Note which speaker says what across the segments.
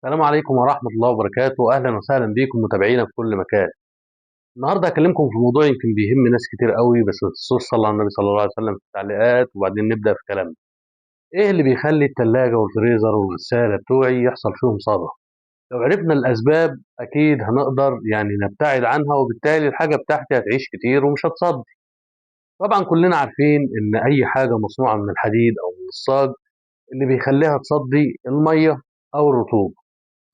Speaker 1: السلام عليكم ورحمة الله وبركاته. أهلا وسهلا بيكم متابعينا في كل مكان. النهاردة هكلمكم في موضوع يمكن بيهم ناس كتير قوي، بس ما تنسوش صلى على النبي صلى الله عليه وسلم في التعليقات وبعدين نبدأ في كلامنا. إيه اللي بيخلي التلاجة والفريزر والغسالة بتوعي يحصل فيهم صدى؟ لو عرفنا الأسباب أكيد هنقدر نبتعد عنها، وبالتالي الحاجة بتاعتي هتعيش كتير ومش هتصدي. طبعا كلنا عارفين إن أي حاجة مصنوعة من الحديد أو من الصاج اللي بيخليها تصدي المية أو الرطوبة،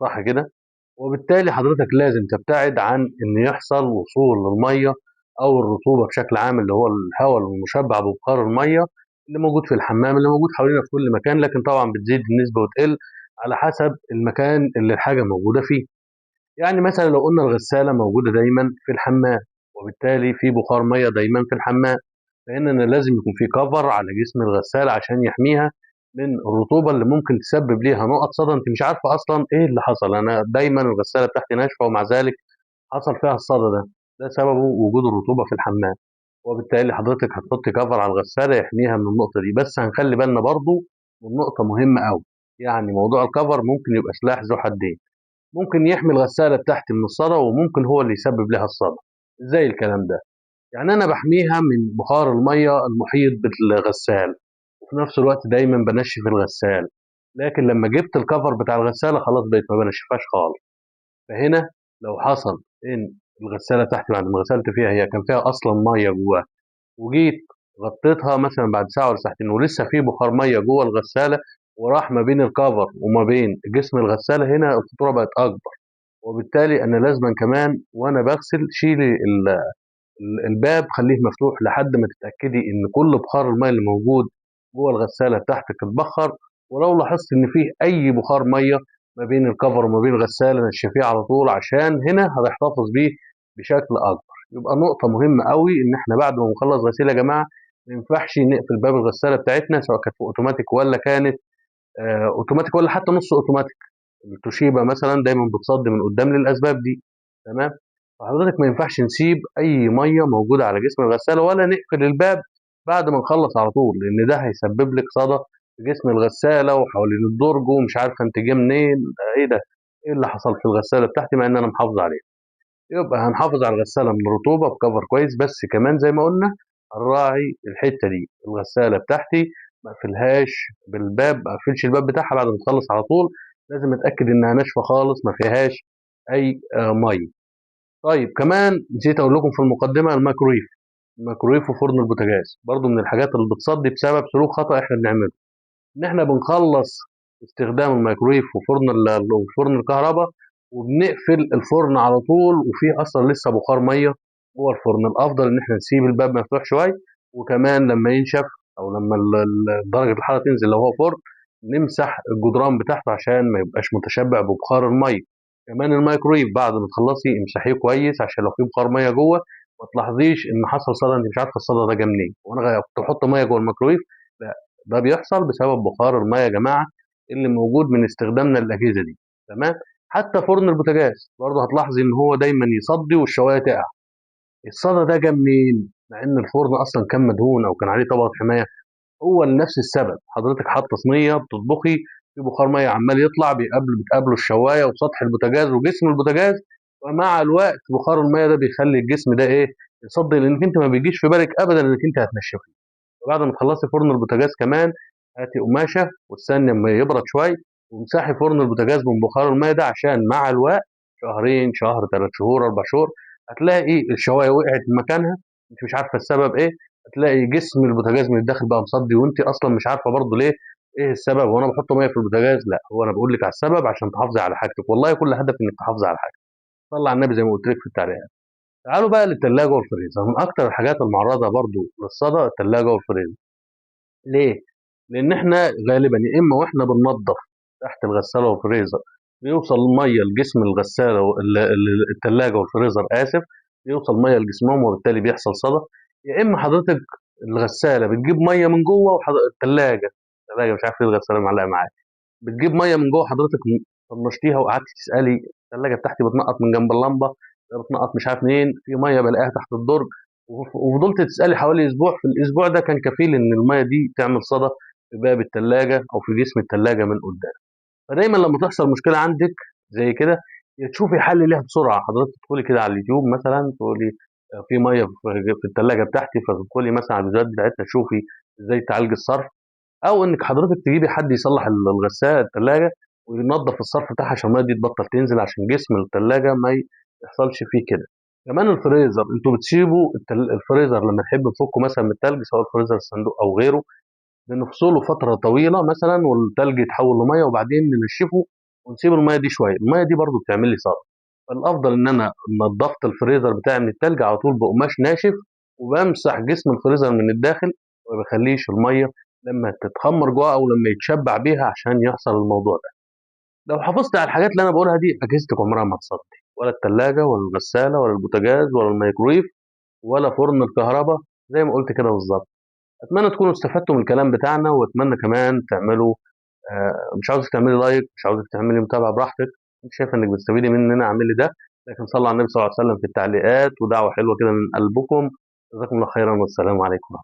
Speaker 1: صح كده؟ وبالتالي حضرتك لازم تبتعد عن إن يحصل وصول للمية أو الرطوبة بشكل عام، اللي هو الهواء المشبع ببخار المية اللي موجود في الحمام، اللي موجود حوالينا في كل مكان، لكن طبعا بتزيد النسبة وتقل على حسب المكان اللي الحاجة موجودة فيه. مثلا لو قلنا الغسالة موجودة دايما في الحمام، وبالتالي في بخار مية دايما في الحمام، فإن أنا لازم يكون في كفر على جسم الغسالة عشان يحميها من الرطوبة اللي ممكن تسبب ليها نقط صدى. انت مش عارفة أصلاً إيه اللي حصل، أنا دايماً الغسالة بتاعتي ناشفة ومع ذلك حصل فيها الصدى ده، ده سببه وجود الرطوبة في الحمام، وبالتالي حضرتك هتحطي كفر على الغسالة يحميها من النقطة دي. بس هنخلي بالنا برضو من نقطة مهمة أوي، موضوع الكفر ممكن يبقى سلاح ذو حدين، ممكن يحمي الغسالة بتاعتي من الصدى وممكن هو اللي يسبب لها الصدى. إزاي الكلام ده؟ أنا بحميها من بخار المية المحيط بالغسال، وفي نفس الوقت دايما بنشف الغسال، لكن لما جبت الكفر بتاع الغسالة خلاص بقيت ما بنشفهاش خالص. فهنا لو حصل إن الغسالة بتاعتي بعد ما غسلت فيها هي كان فيها أصلا مية جواها، وجيت غطيتها مثلا بعد ساعة ولا ساعتين ولسه في بخار مية جوه الغسالة وراح ما بين الكفر وما بين جسم الغسالة، هنا الخطورة بقت أكبر. وبالتالي أنا لازما كمان وأنا بغسل شيلي الباب، خليه مفتوح لحد ما تتأكدي إن كل بخار المية اللي موجود جوه الغسالة بتاعتك اتبخر. ولو لاحظت إن فيه أي بخار مية ما بين الكفر وما بين الغسالة نشفيه على طول، عشان هنا هتحتفظ بيه بشكل أكبر. يبقى نقطة مهمة قوي إن إحنا بعد ما نخلص غسيل يا جماعة ما ينفعش نقفل باب الغسالة بتاعتنا، سواء كانت أوتوماتيك ولا كانت، أوتوماتيك ولا حتى نص أوتوماتيك. التوشيبا مثلا دايما بتصدي من قدام للأسباب دي، تمام؟ فحضرتك ما ينفعش نسيب أي مية موجودة على جسم الغسالة ولا نقفل الباب بعد ما نخلص على طول، لأن ده هيسبب لك صدى في جسم الغسالة وحوالين الدرج ومش عارفة أنت جاي منين، إيه ده؟ إيه اللي حصل في الغسالة بتاعتي مع إن أنا محافظ عليها؟ يبقى هنحافظ على الغسالة من الرطوبة بكفر كويس، بس كمان زي ما قلنا هنراعي الحتة دي، الغسالة بتاعتي ما اقفلهاش بالباب، ما اقفلش الباب بتاعها بعد ما تخلص على طول، لازم اتأكد إنها ناشفة خالص ما فيهاش أي مية. كمان نسيت أقول لكم في المقدمة الميكرويف وفرن البوتاجاز برضو من الحاجات اللي بتصدي بسبب سلوك خطأ إحنا بنعمله، إن إحنا بنخلص استخدام الميكرويف وفرن الكهرباء وبنقفل الفرن على طول وفيه أصلا لسه بخار مية جوه الفرن. الأفضل إن إحنا نسيب الباب مفتوح شوية، وكمان لما ينشف أو لما درجة الحرارة تنزل لو هو فرن نمسح الجدران بتاعته عشان ما يبقاش متشبع ببخار المية. كمان الميكرويف بعد ما تخلصي امسحيه كويس عشان لو في بخار مية جوه ما تلاحظيش ان حصل صدى، انت مش عارفه الصدى ده جه منين، وانا كنت بحط مية جوه الميكرويف. لا، ده بيحصل بسبب بخار المية يا جماعة اللي موجود من استخدامنا للاجهزة دي، تمام؟ حتى فرن البوتاجاز برضه هتلاحظي ان هو دايما يصدي والشوايه تقع. الصدى ده جه منين؟ مع ان الفرن اصلا كان مدهون او كان عليه طبقه حماية. هو لنفس السبب، حضرتك حاطه صينية بتطبخي في بخار مية عمال يطلع، بتقابله الشوايه وسطح البوتاجاز وجسم البوتاجاز، ومع الوقت بخار المية ده بيخلي الجسم ده ايه؟ يصدي، لانك انت ما بيجيش في بالك ابدا انك انت هتنشفيه. وبعد ما تخلصي فرن البوتاجاز كمان هاتي قماشة واستني اما يبرد شوية وامسحي فرن البوتاجاز من بخار المية ده، عشان مع الوقت شهرين، شهر، 3 شهور، 4 شهور هتلاقي الشوايه وقعت من مكانها، انت مش عارفه السبب ايه، هتلاقي جسم البوتاجاز من الداخل بقى مصدي وانت اصلا مش عارفه برضه ليه، ايه السبب، وانا بحط مية في البوتاجاز؟ لا، هو انا بقول لك على السبب عشان تحافظي على حاجتك. والله كل هدف انك تحافظي على حاجتك. صلي على النبي زي ما قلت لك في التعليقات. تعالوا بقى للتلاجة والفريزر، من اكتر الحاجات المعرضه برضه للصدى التلاجة والفريزر. ليه؟ لان احنا غالبا يا اما واحنا بننظف تحت الغسالة والفريزر بيوصل مية لجسم الغسالة التلاجة والفريزر، اسف، بيوصل مية لجسمهم وبالتالي بيحصل صدى، يا اما حضرتك الغسالة بتجيب مية من جوه التلاجة مش عارف ليه الغسالة معلقه معايا، بتجيب مية من جوه، حضرتك طنشتيها وقعدت تسالي التلاجة بتاعتي بتنقط من جنب اللمبة، بتنقط مش عارف منين، في مية بلاقيها تحت الدرج، وفضلت تسالي حوالي اسبوع. في الاسبوع ده كان كفيل ان المية دي تعمل صدى في باب التلاجة او في جسم التلاجة من قدام. فدايما لما تحصل مشكلة عندك زي كده تشوفي حل ليها بسرعة. حضرتك تدخلي كده على اليوتيوب مثلا تقولي في مية في الثلاجة بتاعتي، فتدخلي مثلا على الفيديوهات بتاعتنا تشوفي ازاي تعالج الصرف، او انك حضرتك تجيبي حد يصلح الغسالة الثلاجة وينظف الصرف بتاعها عشان المية دي تبطل تنزل، عشان جسم الثلاجة ما يحصلش فيه كده. كمان الفريزر، انتوا بتسيبوا الفريزر لما نحب نفكه مثلا من الثلج، سواء الفريزر الصندوق او غيره، بنفصله فترة طويلة مثلا والثلج يتحول لمية، وبعدين ننشفه ونسيب المية دي شوية. المية دي برضو بتعمل لي صرف. فالافضل ان انا نظفت الفريزر بتاعي من الثلج على طول بقماش ناشف، وبمسح جسم الفريزر من الداخل، وما بخليش المية لما تتخمر جوه او لما يتشبع بيها عشان يحصل الموضوع ده. لو حافظت على الحاجات اللي انا بقولها دي، اجهزتك عمرها ما تصدي، ولا الثلاجة ولا الغسالة ولا البوتاجاز ولا الميكرويف ولا فرن الكهرباء، زي ما قلت كده بالظبط. اتمنى تكونوا استفدتوا من الكلام بتاعنا، واتمنى كمان تعملوا مش عاوزك تعملي like، مش عاوزك تعملي متابعه، براحتك، انت شايفه انك بتستفيدي مننا اعملي ده، لكن صلوا على النبي صلى الله عليه وسلم في التعليقات، ودعوة حلوة كده من قلبكم. جزاكم الله خيرا، والسلام عليكم.